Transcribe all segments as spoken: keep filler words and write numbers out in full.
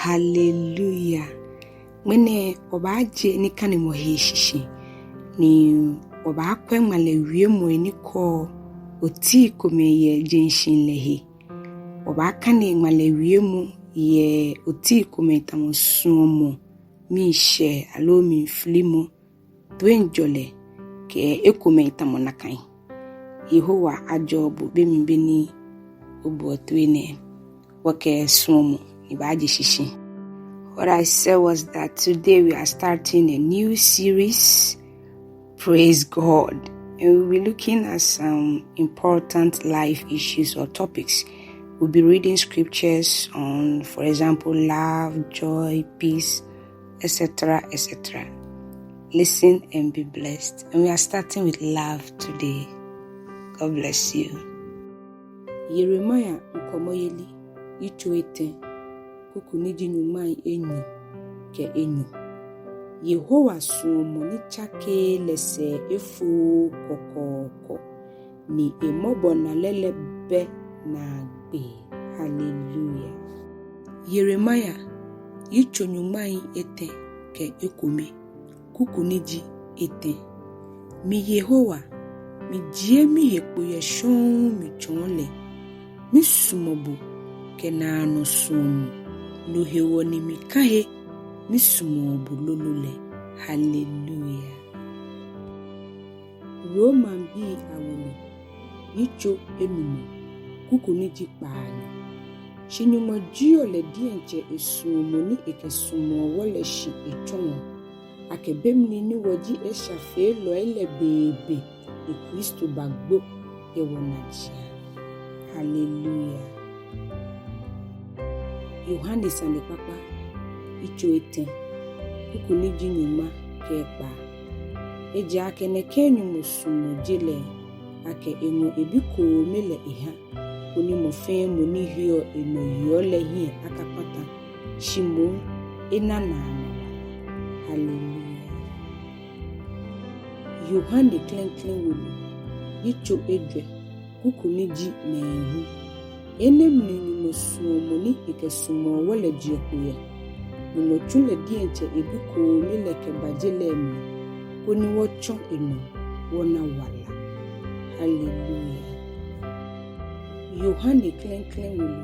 Hallelujah. Ŋmɛnɛ wɔbaaje nikanemɔ hee shishi, ni wɔbaakwɛ ŋmalɛ wiemɔi ni kɔɔ otii komɛi yɛ jeŋshihilɛ he. Wɔbaakane ŋmalɛ wiemɔ yɛ otii komɛi tamɔ suɔmɔ, miishɛɛ aloo miifilimɔ, toiŋjɔlɛ kɛ ekomɛi tamɔ nakai. Yehowa ajɔɔ bo be mli be ni oboɔ toi nɛɛ. Wɔkɛ suɔmɔ ni baaje shishi. What I said was that today we are starting a new series. Praise God. And we'll be looking at some important life issues or topics. We'll be reading scriptures on, for example, love, joy, peace, et cetera, et cetera. Listen and be blessed. And we are starting with love today. God bless you. Yeremia Nkɔmɔyeli, yitso etɛ, kuku ni ji nyɔŋmai enyɔ kɛ enyɔ. Yehowa suɔmɔ ni tsakeee lɛ sɛɛ efooo kɔkɔɔkɔ, ni emɔbɔnalɛ lɛ bɛ naagbee. Hallelujah. Yeremia, yitso nyɔŋmai etɛ kɛ ekome, kuku ni ji etɛ. Mi Yehowa, mijie mihe kpo yɛ shɔŋŋ mitsɔɔ lɛ. Misumɔɔ bo kɛ naanɔ suɔmɔ, no hewɔ ni mika he misumɔɔ bo lolo lɛ. Hallelujah. Romabii awolo, yitso enumɔ, kuku ni ji kpaanyɔ. Shi Nyɔŋmɔ jieɔ lɛ diɛŋtsɛ esuɔmɔ ni ekɛsumɔɔ wɔ lɛ shi etsɔɔ, akɛ be mli ni wɔji eshafeelɔi lɛ beebe ni Kristo bagbo yɛ wɔnajiaŋ. Hallelujah. Yohane sanekpakpa, yitso etɛ, kuku ni ji nyɔŋma kɛ ekpaa. Ejaakɛ nɛkɛ Nyɔŋmɔ sumɔ je lɛ, akɛ eŋɔ ebi koome lɛ eha, koni mɔ fɛɛ mɔ ni heɔ enɔ yeɔ lɛ hiɛ akakpata, shi moŋ ena naanɔ wala. Hallelujah. Yohane klɛŋklɛŋ wolo, yitso ejwɛ, kuku ni ji nɛɛhu. Enɛ mli Nyɔŋmɔ suɔmɔ ni ekɛsumɔɔ wɔ lɛ jie kpo yɛ. Nyɔŋmɔ tsu lɛ diɛŋtsɛ ebi koome lɛ kɛba je lɛ mli, koni wɔtsɔ enɔ wɔna wala. Hallelujah. Yohane klɛŋklɛŋ wolo,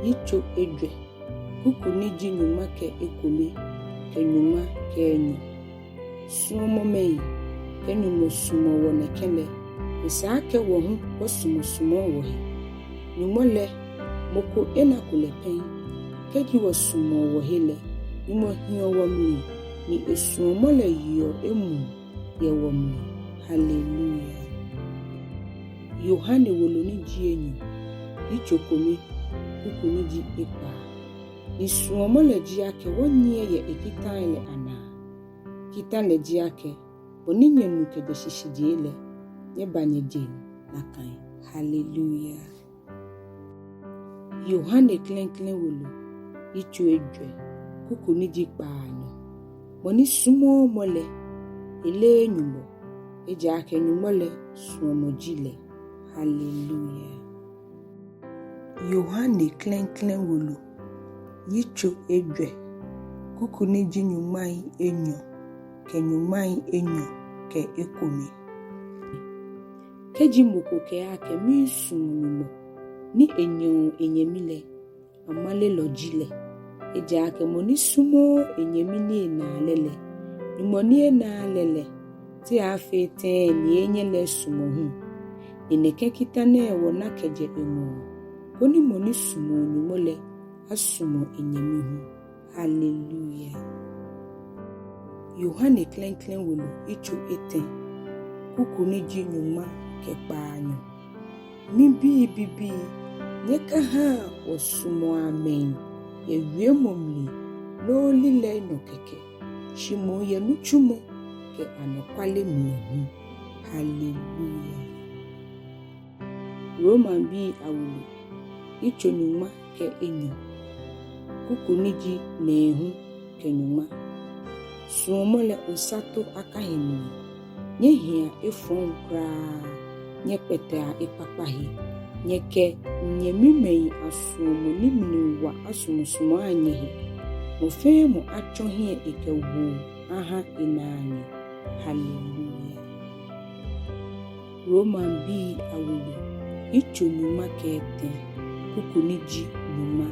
yitso ejwɛ, kuku ni ji nyɔŋma kɛ ekome kɛ nyɔŋma kɛ enyɔ. Suɔmɔmɛi, kɛ Nyɔŋmɔ sumɔ wɔ nɛkɛ lɛ, esa akɛ wɔ hu wɔsumɔsumɔ wɔhe. Nyɔŋmɔ lɛ, mɔ ko enako lɛ pɛŋ. Kɛji wɔsumɔɔ wɔhe lɛ, Nyɔŋmɔ hiɔ wɔmli, ni esuɔmɔ lɛ yeɔ emuu yɛ wɔmli. Hallelujah. Yohane wolo ni ji enyɔ, yitso kome, kuku ni ji ekpaa. Ni suɔmɔ lɛ ji akɛ wɔnyiɛ yɛ ekitai lɛ anaa. Kita lɛ ji akɛ, bɔ ni nyɛnu kɛjɛ shishijee lɛ, nyɛba nyɛjeŋ nakai. Hallelujah. Yohane klɛŋklɛŋ wolo, yitso ejwɛ, kuku ni ji kpaanyɔ. Mɔ ni sumɔɔɔ mɔ lɛ, eleee Nyɔŋmɔ, ejaakɛ Nyɔŋmɔ lɛ suɔmɔ ji lɛ. Hallelujah. Yohane klɛŋklɛŋ wolo, yitso ejwɛ, kuku ni ji nyɔŋmai enyɔ kɛ nyɔŋmai enyɔ kɛ ekome. Kɛji mɔ ko kɛɛ akɛ miisumɔ Nyɔŋmɔ, ni enyɛɔ enyɛmi lɛ, amalelɔ ji lɛ. Ejaakɛ mɔ ni sumɔɔɔ enyɛmi ni enaa lɛ lɛ, Nyɔŋmɔ ni enaaa lɛ lɛ, te aaafee tɛŋŋ ni eeenyɛ lɛ esumɔ hu? Ni nɛkɛ kita nɛɛ wɔna kɛjɛ eŋɔɔ, koni mɔ ni sumɔɔ Nyɔŋmɔ lɛ asumɔ enyɛmi hu. Hallelujah. Yohane klɛŋklɛŋ wolo, yitso etɛ, kuku ni ji nyɔŋma kɛ kpaanyɔ. Mibii bibii, nyɛkahaa wɔsumɔa mɛi yɛ wiemɔ mli loo lilɛi nɔ kɛkɛ, shi moŋ yɛ nitsumɔ kɛ anɔkwale mli hu. Hallelujah. Romabii awolo, yitso nyɔŋma kɛ enyɔ, kuku ni ji nɛɛhu kɛ nyɔŋma. Suɔmɔ lɛ osato akahi mli. Nyɛhia efɔŋ kwraa, nyɛkpɛtɛa ekpakpa he. Nyɛkɛ nyɛmimɛi asuɔmɔ ni mli wa asumɔsumɔa nyɛhe. Mɔ fɛɛ mɔ atsɔ hiɛ ekɛwoo aha enaanyo. Haleluya. Romabii awolo, yitso nyɔŋma kɛ etɛ, kuku ni ji nyɔŋma.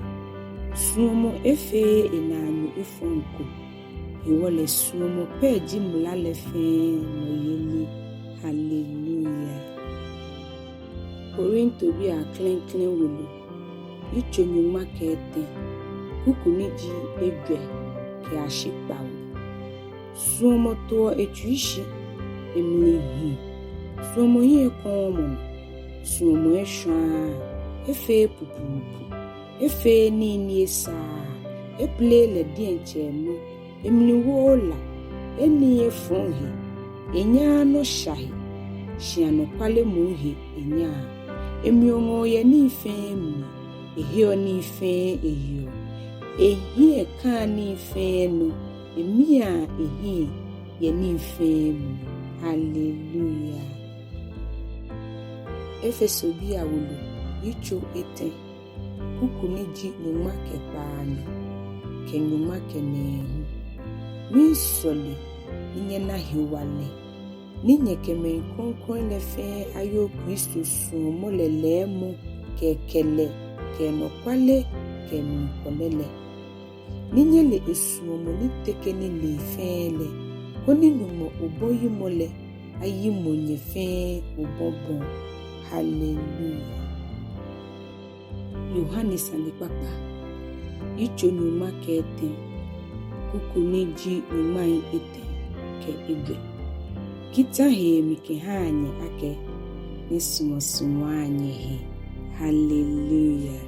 Suɔmɔ efeee enaanyo efɔŋ ko. Hewɔ lɛ suɔmɔ pɛ ji mla lɛ fɛɛ nɔyeli. Haleluya. Korintobii aklɛŋklɛŋ wolo, yitso nyɔŋma kɛ etɛ, kuku ni ji ejwɛ kɛyashi kpawo. Suɔmɔ toɔ etsui shi, emli hi. Suɔmɔ hiɛ kɔɔmɔ nɔ. Suɔmɔ eshwãaa, efeee pupuupu, efeee nii ni esaaa, epileee lɛ diɛŋtsɛ enɔ, emli wooo la, eniii efɔŋ he, enyaaa nɔsha he, shi anɔkwale moŋ he enyaa. Emiɔ ŋɔɔ yɛ nii fɛɛ mli, eheɔ nii fɛɛ eyeɔ, ehiɛ kaa nii fɛɛ nɔ, emiaa ehiɛ yɛ nii fɛɛ mli. Haleluya. Efesobii awolo, yitso etɛ, kuku ni ji nyɔŋma kɛ kpaanyɔ kɛ nyɔŋma kɛ nɛɛhu. Miisɔle ni nyɛna hewalɛ, ni nyɛkɛ mɛi krɔŋkrɔŋi lɛ fɛɛ ayoo Kristo suɔmɔ lɛ lɛɛmɔ kɛ kɛlɛ kɛ nɔkwale kɛ mlikwɔlɛ lɛ. Ni nyɛle esuɔmɔ ni teke nilee fɛɛ lɛ, koni Nyɔŋmɔ obɔyimɔ lɛ ayimɔ nyɛ fɛɛ obɔbɔ. Haleluya. Yohane sanekpakpa, yitso nyɔŋma kɛ etɛ, kuku ni ji nyɔŋmai etɛ kɛ ejwɛ. Kita hee mikɛhaa nyɛ akɛ nyɛsumɔsumɔa nyɛhe. Haleluya.